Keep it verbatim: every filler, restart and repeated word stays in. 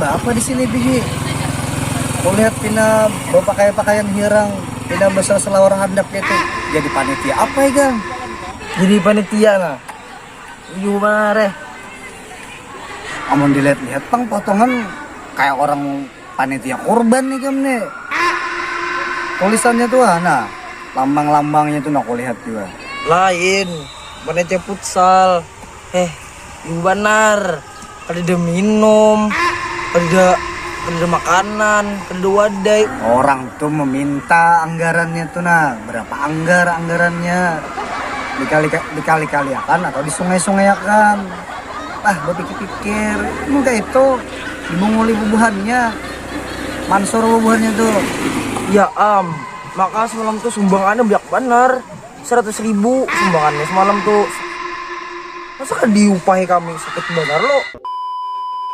Apa di sini, Biji? Kulihat pina berpakaian pakaian hirang, pina berselawar handap gitu. Jadi panitia apa, Igang? Jadi panitia nah. Iya, mareh. Amun dilihat-lihat pang potongan kayak orang panitia kurban nih, kam nih. Tulisannya tuh, ah, nah, lambang-lambangnya tuh nah kulihat juga. Lain, panitia futsal. Eh, iya banar. Kadada minum, kadada, kadada makanan, kadada wadai. Orang tuh meminta anggarannya tuh nah, berapa anggar anggarannya, dikali dikali-kaliakan atau disungai-sungaiakan. Ah, berpikir-pikir, enggak itu dibunguli bubuhannya, mansur bubuhannya tuh. Ya am, maka semalam tuh sumbangannya banyak banar, seratus ribu sumbangannya semalam tuh. Masa kan diupahi kami sakit banar lo.